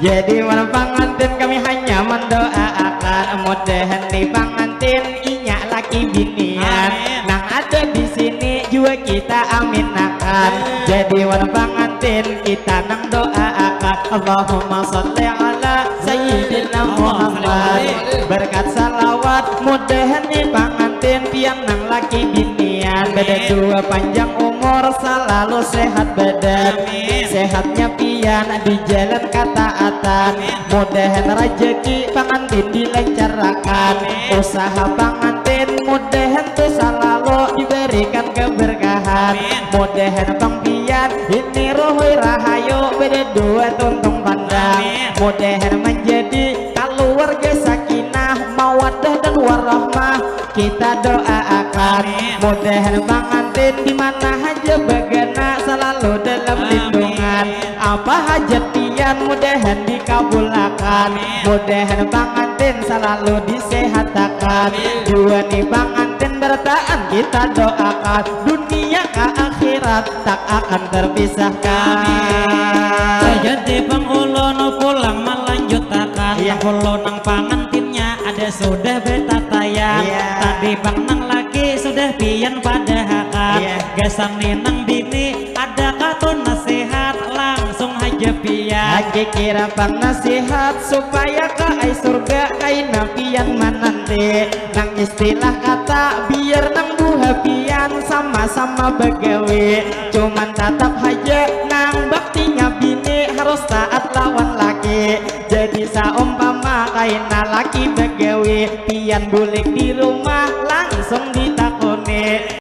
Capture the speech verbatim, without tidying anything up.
Jadi wan pangantin kami hanya mendoaakan mudahan ni pangantin inya laki binian. Amin. Nang ada di sini jua kita aminakan. Amin. Jadi wan pangantin kita nang doaakan. Allahumma salli ala Sayyidina Muhammad. Berkat salawat mudahan ni pangantin pian nang laki binian. Amin. Bada dua panjang umur selalu sehat badan. Amin. Sehatnya pian di jalan kataatan. Amin. Mudahan rajaki pangantin dilancarakan. Amin. Usaha pangantin mudahan tu salalu dibarikan keberkahan. Amin. Mudahan pang pian ini ruhui rahayu bada dua tuntung pandang. Amin. Mudahan menjadi keluarga sakinah mawadah dan warahmah. Kita doaakan. Amin. Mudahan pangantin di mana haja bagana salalu dalam Amin. Lindungan. Apa hajat pian mudahan dikabulakan. Amin. Mudahan pangantin salalu disehatakan. Amin. Dua ni pangantin bertaan kita doakan dunia ke akhirat tak akan terpisahkan. Amin. Jadi pang ulun pulang melanjutakan. Iya. Ulun nang pangantinnya ada sudah betataya. Iya. Tadi pang nang laki sudah pian padahakan. Iya. Gasan ni nang bini ada katu nasihat langsung haja pian. Haji kira pang nasihat supaya ka ai surga kaina pian mananti. Nang istilah kata biar nang buha pian sama-sama bagawi. Cuman tatap haja nang baktinya bini harus taat lawan laki. Jadi saumpama kaina laki bagawi, pian bulik di rumah